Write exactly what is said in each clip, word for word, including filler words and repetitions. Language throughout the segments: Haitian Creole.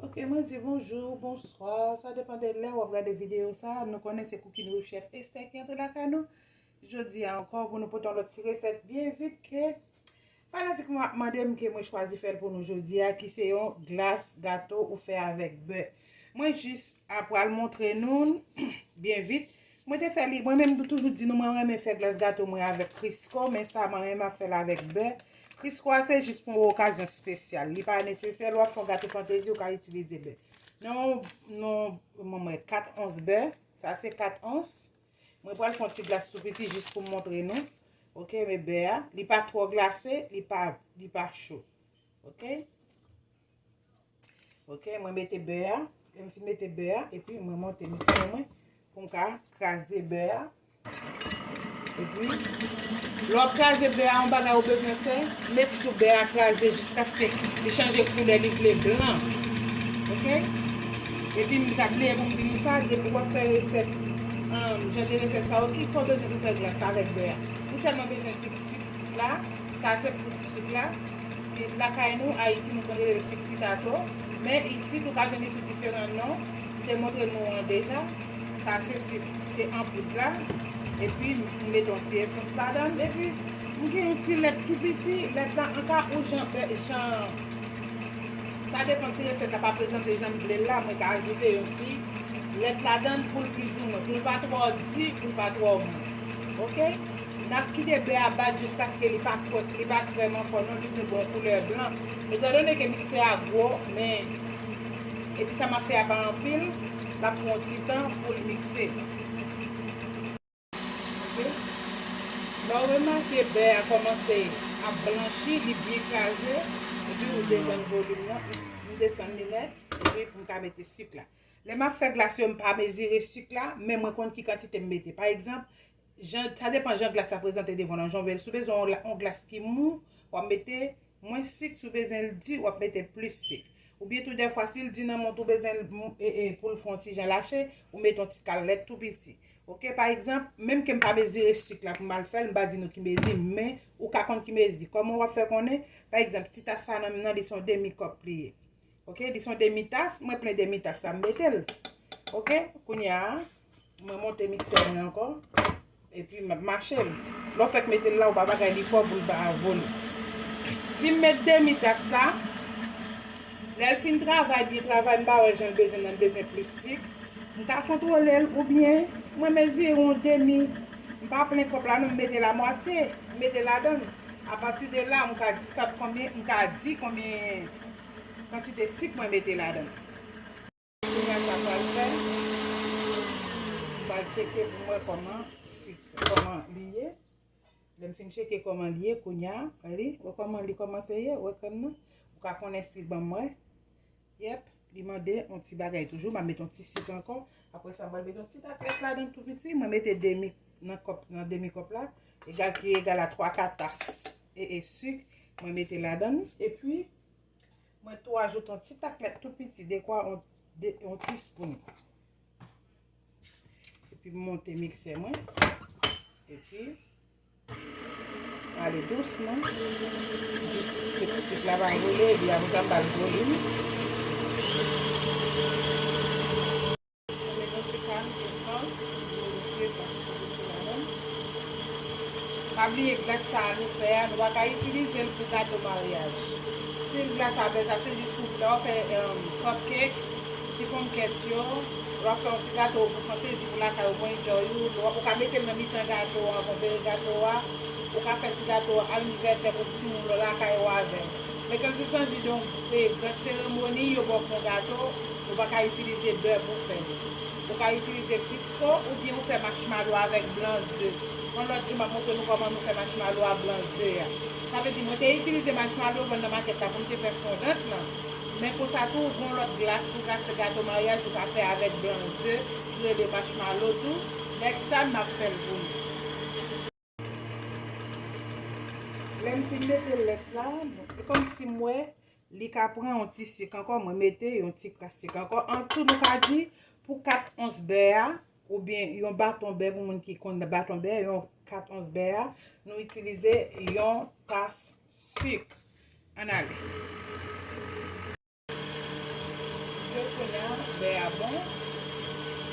Ok, mwen di bonjou, bonswa. Sa depann de lè w ap gade videyo sa. Nou konnen se Cooking with Chef Esther ki antre lakay nou. Jodi a ankò pou nou pote yon lòt ti resèt byen vit ke fanatik mwen ap mande m ke mwen chwazi fè l pou nou jodi a, ki se yon glas gato ou fè avèk bè. Mwen jis ap pral montre nou l byen vit. Mwen te fè li, mwen menm toujou di nou mwen renmen fè glas gato mwen avèk Crisco, men sa mwen renmen ap fè l avèk bè. Crisco a se jis pou yon okazyon espesyal. Li pa nesesè, lè w ap fè yon gato fantezi, ou ka itilize bè. Non, non, mwen mwen kat ons bè. Sa se kat ons. Mwen pral fè yon ti glas tou piti jis pou m montre nou. Ok, men bè a, li pa twò glase, li pa, li pa cho. Ok? Ok, mwen mete bè a. Lè m fin mete bè a, epi mwen monte miksè mwen pou m ka kraze bè a. Epi, lè w ap kraze bè a, yon bagay ou bezwen fè, make sure bè a kraze jiskaske li chanje koulè, li vle blan. Ok? Epi, m t ap bliye pou m di nou sa, depi w ap fè resèt, um, jan de resèt sa yo, ki sa w bezwen pou fè glas avèk bè a? Ou sèlman bezwen ti sik la, sa se poud sik la. E lakay nou, Ayiti, nou konn rele l sik titato. Men isit, ou ka jwenn li sou diferan non. M te montre nou an deja. Sa se sik ki te an poud la. Epi, m mete yon ti esans ladan l. Epi, m gen yon ti lèt tou piti. Lèt la, an ka ou jan, jan, sa depann si resèt la pa prezante jan m vle l la. Mwen ka ajoute yon ti lèt ladan l pou l plizoumwen. Pou l pa twò di, pou l pa twò mou. Ok? N ap kite bè a bat jiskaske li pa kwèk, li pa krèm ankò non, li vin ba w koulè blan. Etandone ke miksè a gwo, men epi sa m ap fè a pa anpil, l ap pran yon ti tan pou l mikse. Ok? Lè w remake bè a kòmanse ap blanchi, li byen kraze, epi ou desann volim nan, m desann li nèt, epi pou m ka mete sik la. Lè m ap fè glas yo, m pa mezire sik la, men mwen konn ki kantite m mete. Pa egzanp, jan, sa depann jan glas la prezante devan w lan, jan w wè l. Si w bezwen yon, yon glas ki mou, w ap mete mwens sik. Si w bezwen l di, w ap mete plis sik. Oubyen tou dèfwa, si l di nan men w tou bezwen l mou, e, e, pou l fè yon ti jan lache, ou mete yon ti kal lèt tou piti. Ok, pa egzanp, menm ke m pa mezire sik la pou m al fè l, m pa di nou ki mezi, men ou ka konn ki mezi. Kòman w ap fè konnen? Pa egzanp, ti tas sa nan m nan, li se yon demi kòp li ye. Ok, li se yon demi tas, mwen plen demi tas la, m mete l. Ok, kounye a, mwen monte miksè mwen ankò, epi m ap mache l. Lè w fèk mete l la, ou pa bagay li fò pou l pa vole. Si m met demi tas la, lè l fin travay, byen travay, m pa wè jan l bezwen nan, l bezwen plis sik, m ka kontwole l, oubyen mwen mezire yon demi, m pa plen kòp la non, m mete l a mwatye, m mete ladan l. Apati de la, m ka diskab konbyen, m ka di konbyen kantite sik mwen mete ladan l. Kounye a sa pral fè, m pral tcheke pou m wè kòman sik, kòman li ye. Lè m fin tcheke kòman li ye, kounye a, wè li, wè kòman li kòmanse ye, wè krèm nan. Ou ka konnen si l ban m wè. Yèp, li mande yon ti bagay toujou, m a met yon ti sik ankò. Apre sa, m pral met yon ti taklèt ladan l tou piti, mwen mete demi nan kòp, nan demi kòp la, egal ki egal a twa kat tas e, e sik, mwen mete ladan l. Epi, mwen tou ajoute yon ti taklèt tou piti, dekwa yon, de, yon ti spoon. Epi m monte miksè mwen. Epi, ale dousman. Jis sik, sik la pa vole, epi apre sa m pral vole l. Mwen met yon ti kal esans, yon ti esans tou piti ladan l. Pa bliye glas sa a nou fè a, nou pa ka itilize l pou gato maryaj. Stil glas a bè sa, se jis pou lè w fè, um, cupcake, ti ponmkèt yo, lè w ap fè yon ti gato pou fantezi pou lakay ou, pou enjoy ou, ou ka mete l nan mitan gato a, konpere gato a, ou ka fè ti gato anivèsè pou timoun ou lakay ou avè l. Men kansi sanji de yon, e, gran seremoni, yo ba w fè yon gato, ou pa ka itilize bè pou fè l. Ou ka itilize Crisco oubyen ou fè machmalo avèk blan ze. Yon lòt jou, m ap montre nou kòman nou fè machmalo a blan ze a. Sa vle di, mwen te itilize machmalo vann nan makèt la pou m te fè fondant lan. Men konsa tou, gen yon lòt glas pou glase gato maryaj ou ka fè avèk blan ze, ki rele machmalo tou. Next time, m ap fè l pou nou. Lè m fin mete lèt la, e kòmsi m wè li ka pran yon ti sik ankò, mwen mete yon ti kras sik ankò. Antou, nou ka di, pou kat ons bè a, oubyen yon baton bè, pou moun ki konn baton bè, yon kat ons bè a, nou itilize yon tas sik. Ann ale. Kounye a, bè a bon.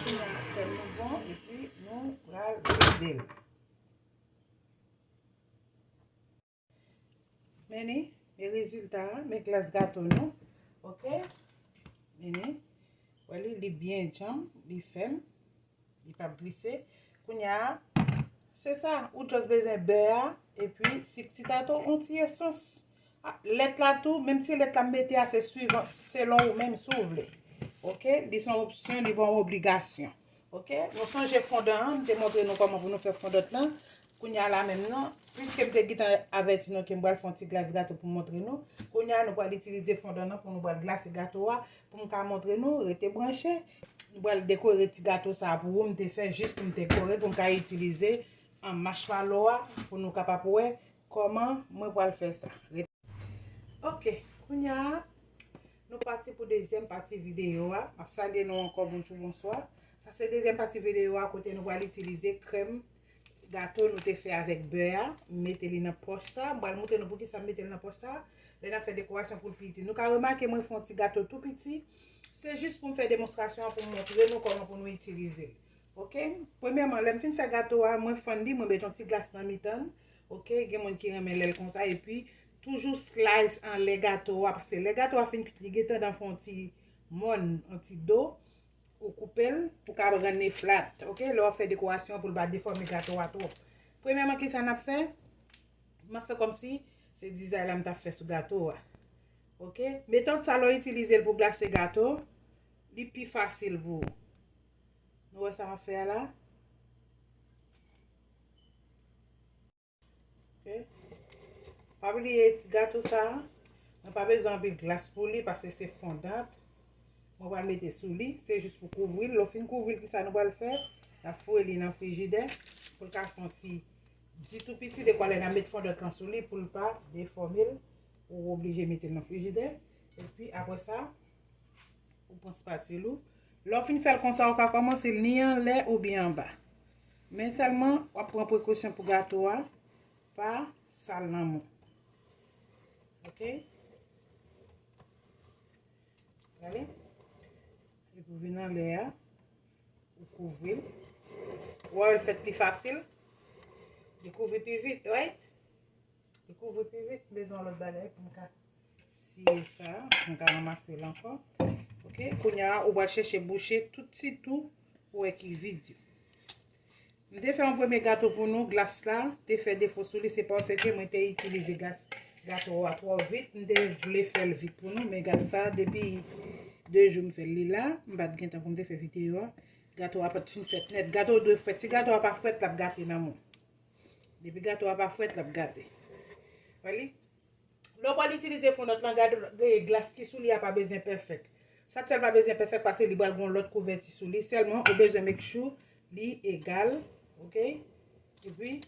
Kounye a, krèm nou bon. Epi, nou pral vide l. Men li, men rezilta a, men glas gato nou. Oke? Men li, wè li, li byen djanm, li fèm, li p ap glise. Kounye a, se sa, ou just bezwen bè a, epi sik ti tato, yon ti esans. A, lèt la tou, menm ti lèt la m mete a, se swivan, selon ou menm si w vle. Oke? Li se yon opsyon, li pa yon obligasyon. Oke? Nou sonje fondan an, m te montre nou kòman pou nou fè fondant lan. Kounye a la menm nan, piske m te gentan avèti nou ke m pral fè yon ti glas gato pou m montre nou. Kounye a, nou pral itilize fondan nan pou nou pral glase gato a, pou m ka montre nou, rete branche. Nou pral dekore ti gato sa a pou ou, m te fè jis pou m dekore, pou m ka itilize an machwalo a, pou nou kapab wè kòman mwen pral fè sa. Oke, kounye a, nou pati pou dezyèm pati videyo a. M ap salye nou ankò, bonjou, bonswa. Sa se dezyèm pati videyo a kote nou pral itilize krèm gato nou te fè avèk bè a. M mete li nan pòch sa. M pral montre nou poukisa m mete l nan pòch sa. Lè n ap fè dekorasyon pou l pi itil. Nou ka remake mwen fè yon ti gato tou piti. Se jis pou m fè demonstrasyon an pou m montre nou kòman pou nou itilize l. Oke? Premyèman, lè m fin fè gato a, mwen fann li, mwen mete yon ti glas nan mitan l. Oke? Gen moun ki renmen lè l konsa. Epi, toujou slice anlè gato a, paske lè gato a fin kuit, li gen tandans fè yon ti mòn, yon ti do. Ou koupe l pou ka rann li flat. Oke? Lè w ap fè dekorasyon pou l pa defòme gato a twòp. Premyèman, kisa n ap fè? M ap fè kòmsi se dizay la m t ap fè sou gato a. Oke? Metòd sa, lè w itilize l pou glase gato, li pi fasil pou ou. Nou wè sa m ap fè a la? Oke? Pa bliye ti gato sa, mwen pa bezwen anpil glas pou li, paske se fondant. Mwen pral mete sou li, se jis pou kouvri l. Lè w fin kouvri l, kisa nou pral fè? N ap foure li nan frijidè pou l ka fè yon ti di tou piti, dekwa lè n ap met fondant lan sou li pou l pa defòme l. Ou oblije mete l nan frijidè. Epi apre sa, ou pran spatil ou. Lè w fin fè l konsa, ou ka kòmanse l ni anlè oubyen anba. Men sèlman, w ap pran prekosyon pou gato a pa sal nan men w. Oke? Gade. Epi w vin anlè a, ou kouvri l. Ou wè l fèt pi fasil. Li kouvri pi vit, right? Li kouvri pi vit, m bezwen yon lòt bagay pou m ka siye sa, pou m ka ranmase l ankò. Oke, kounye a, ou pral chèche bouche tout ti tou ou wè ki vid yo. M te fè yon premye gato pou nou, glas la te fè defo sou li, se paske mwen te itilize glas gato a twò vit, m te vle fè l vit pou nou, men gato sa, depi de jou m fè l, li la, m pa t gen tan pou m te fè videyo a. Gato a pa t fin fèt nèt. Gato dwe fèt. Si gato a pa fèt, l ap gate nan men w. Depi gato a pa fèt, l ap gate. Wè li? Lè w pral itilize fondant lan, gade, glas ki sou li a pa bezwen pèfèk. Sa k fè l pa bezwen pèfèk, paske li pral gen yon lòt kouvèti sou li. Sèlman, ou bezwen make sure li egal, oke? Epi,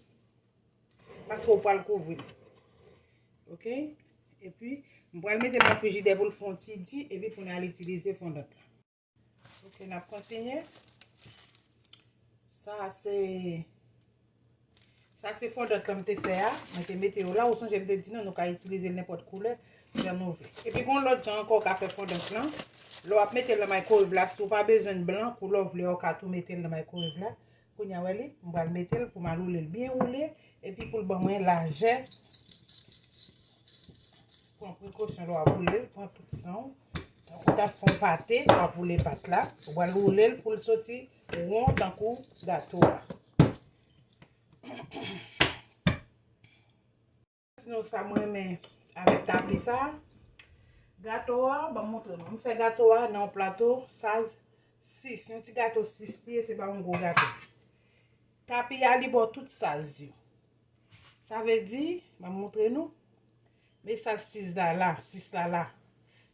paske w pral kouvri l. Oke? Epi, m pral mete l nan frijidè pou l fè yon ti di, epi pou n al itilize fondant lan. Ok, n ap kontinye. Sa se, sa se fondant lan m te fè a. Mwen te mete yo la. Ou sonje m te di nou, nou ka itilize l nenpòt koulè jan nou vle. Epi gon lòt jan ankò w ka fè fondant lan. Lè w ap mete l nan microwave la, si w pa bezwen l blan, koulè w vle a, w ka tou mete l nan microwave la. Kounye a, wè li, m pral mete l pou m al woule l byen woule, epi pou l ban mwen lajè. Pran prekosyon lè w ap woule l, pran tout san w. Tankou w t ap fè yon pate, w ap woule pat la, ou pral woule l pou l soti won tankou gato a. Sinon, sa m renmen avèk tapi sa, gato a, ban m montre nou. M fè gato a nan yon plato size sis, yon ti gato sis li ye, se pa yon gwo gato. Tapi a, li ba w tout size yo. Sa vle di, ban m montre nou. Men size sis la la, sis la la.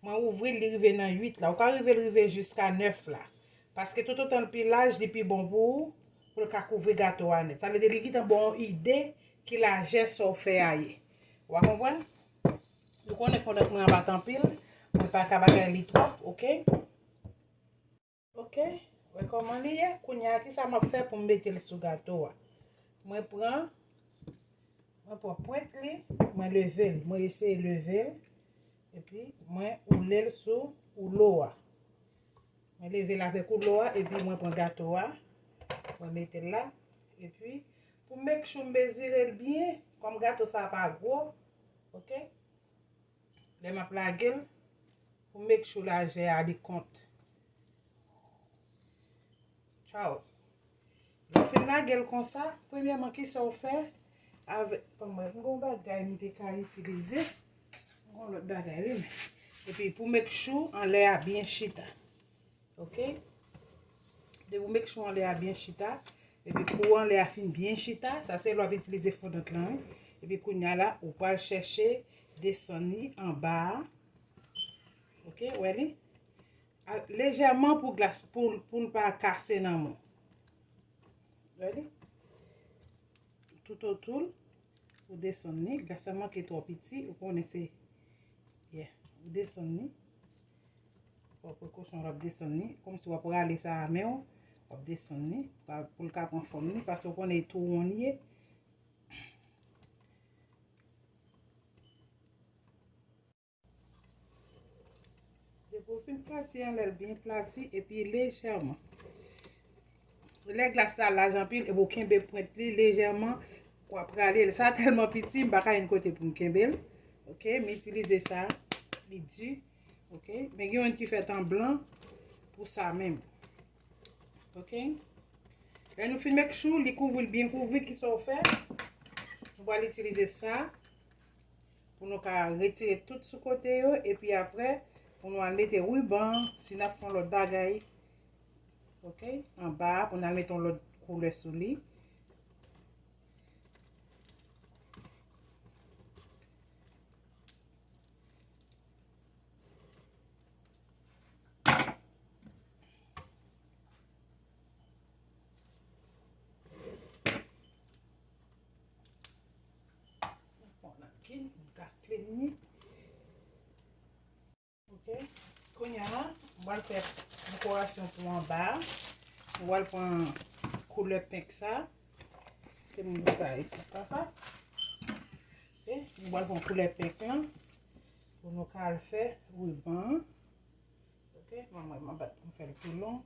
Mwen ouvri l, li rive nan uit la. Ou ka rive l rive jiska nèf la. Paske toutotan l pi laj, li pi bon pou ou, pou l ka kouvri gato a nèt. Sa vle di li gentan ba w yon ide ki lajè sa w fè a ye. Ou a konprann? Nou konnen fondant mwen an pa t anpil, mwen pa ka bagay li twòp, oke? Ok, wè kòman li ye. Kounye a, kisa m ap fè pou m mete l sou gato a? Mwen pran, mwen pran pwent li, mwen leve l, mwen eseye leve l, epi mwen woule l sou woulo a. Mwen leve l avèk woulo a, epi mwen pran gato a, mwen mete l la. Epi, pou make sure m mezire l byen, kòm gato sa a pa gwo, oke? Lè m ap lage l, pou make sure lajè a li kont. Tchaw. Lè w fin lage l konsa, premyèman, kisa w fè avèk, ban mwen, m gon bagay m te ka itilize. M gon lòt bagay, wi, men. Epi pou make sure anlè a byen chita. Oke? Depi w make sure anlè a byen chita, epi kou anlè a fin byen chita, sa se lè w ap itilize fondant lan, wi. Epi kounye a la, ou pral chèche desann li anba a. Oke, wè li? A, lejèman pou glas, pou, pou l pa kase nan men w. Wè li? Toutotou l, ou desann li. Glas la manke twò piti, ou konnen se, yeah, ou desann li. Pran prekosyon, w ap desann li. Kòmsi w ap rale sa a men w, w ap desann li. Pou ka, pou l ka pran fòm li, paske w konnen e tou won li ye. Depi w fin plati anlè l byen plati epi lejèman. Lè glas la laj anpil, epi w kenbe pwent li lejèman, w ap rale l. Sa tèlman piti, m pa ka jwenn kote pou m kenbe l. Oke, m itilize sa, li di. Oke, men gen youn ki fèt an blan pou sa menm. Oke? Lè nou fin make sure li kouvri l byen kouvri, kisa w fè? Nou pral itilize sa pou nou ka retire tout sou kote yo, epi apre, pou nou al mete riban, si n ap fè yon lòt bagay, oke, anba a, pou n al mete yon lòt koulè sou li. Bon, napkin, m ka clean li. Oke. Kounye a, m pral fè dekorasyon pou anba a. M pral pran koulè pink sa. Te m sa isi, konsa. Oke. M pral pran koulè pink lan. Pou nou ka al fè riban an. Oke, mwen, mwen, mwen bat pou m fè l pi long.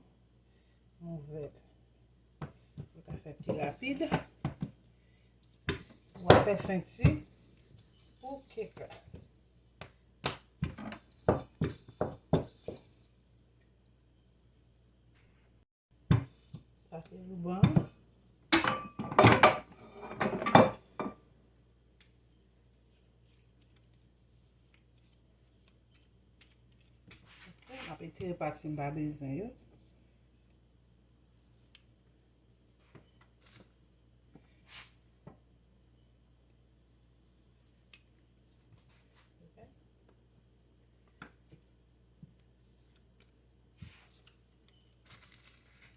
Mwen ouvè l. Mwen ka fè pi rapid. Mwen fè senti pou kèk la. Sa se riban. Ok, m ap etire pati m pa bezwen yo.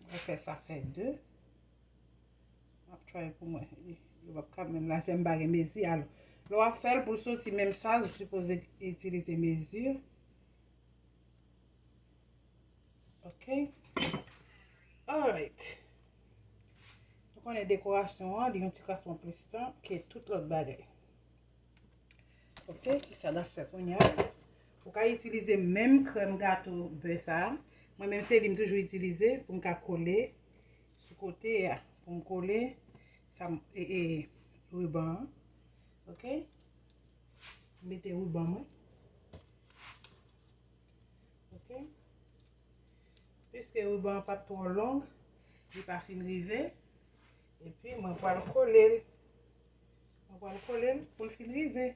Mwen fè sa fè de. M ap try pou mwen. Yo p ap kab menm lajè m pa gen mezi. Alò, lè w ap fè l pou l soti menm saz, ou sipoze itilize mezi. Ok. Alright. Nou konnen dekorasyon an, li yon ti kras pran plis tan ke tout lòt bagay. Ok, kisa n ap fè kounye a? Ou ka itilize menm krèm gato bè sa a. Mwen menm se li m toujou itilize pou m ka kole sou kote a. Pou m kole sa m, e, e, riban an. Ok? M mete riban mwen. Ok? Piske riban an pa t twò long, li pa fin rive. Epi mwen pral kole l. Mwen pral kole l pou l fin rive.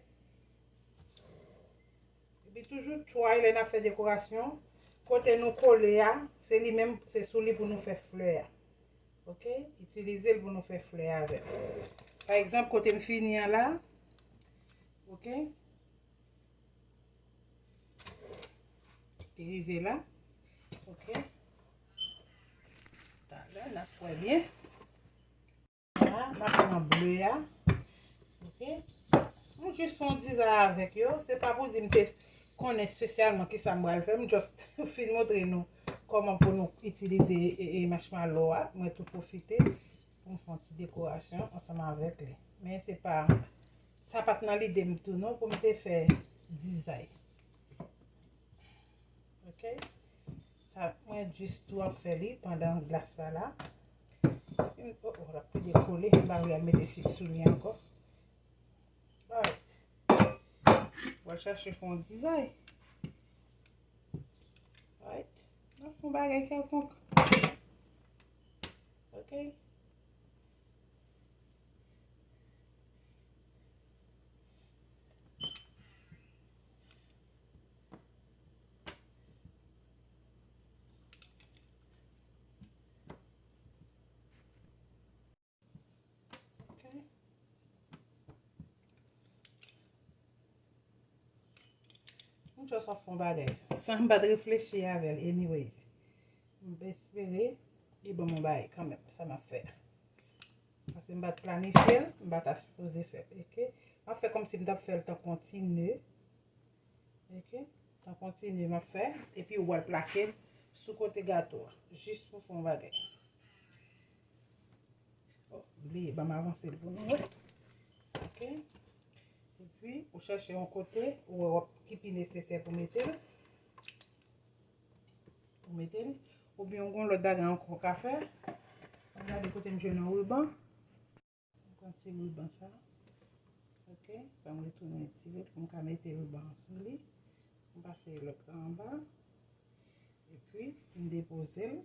Epi toujou try lè n ap fè dekorasyon. Kote nou kole a, se li menm, se sou li pou nou fè flè a. Ok? Itilize l pou nou fè flè avè l. Pa egzanp, kote m fini an la. Ok? Te rive la. Ok. Talè, n ap wè byen. La, n ap pran ble a. Ok. Nou jis fè yon dizay avèk yo. Se pa pou di m te konnen espesyalman kisa m pral fè. M just fin montre nou kòman pou nou itilize, e, e, marshmallow a. Mwen tou pwofite pou m fè yon ti dekorasyon ansanm avèk li. Men se pa, sa pa t nan lide m tou non pou m te fè dizay. Ok? Sa, mwen jis tou ap fè li pandan glas la la. Oh, oh, l ap tou dekole, m pa vle al mete sik sou li ankò. Alright. W al chache fè yon dizay. Alright. N ap fè yon bagay kèlkonk. Ok. Ok. M just ap fè yon bagay. San m pa t reflechi avè l, anyways. M espere li ban m yon bagay kanmenm, sa m ap fè. Paske m pa t planifye l, m pa ta sipoze fè l, ok? M ap fè kòmsi m t ap fè l tankou yon ti ne. Ok? Tan kontinye m ap fè, epi ou al plake l sou kote gato a, jis pou fè yon bagay. Oh, bliye, ban m avanse l pou nou wè. Ok? Epi, ou chèche yon kote, ou wè w ap, ki pi nesesè pou mete l. Ou mete l. Oubyen ou gon lòt bagay ankò ou ka fè. Gade kote m jwenn yon riban. M pran ti riban sa. Ok, ban m retounen ti lit pou m ka mete riban an sou li. M pase lòt la anba. Epi, m depoze l.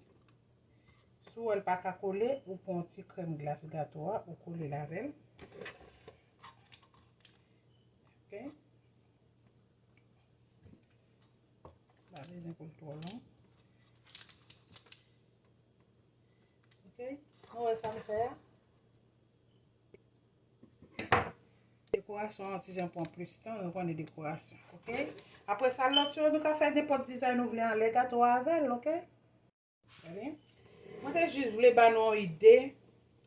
Si w wè l pa ka kole, ou pran yon ti krèm glas gato a, ou kole l avè l. Ok. Pa bezwen pou l twò long. Ok. Nou wè sa m fè a? Dekorasyon an ti jan pran plis tan, nou konnen dekorasyon, ok? Apre sa, lòt yo, nou ka fè nenpòt dizay nou vle anlè gato a avè l, ok? Gade. Mwen te jis vle ba nou yon ide,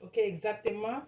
ok, egzakteman,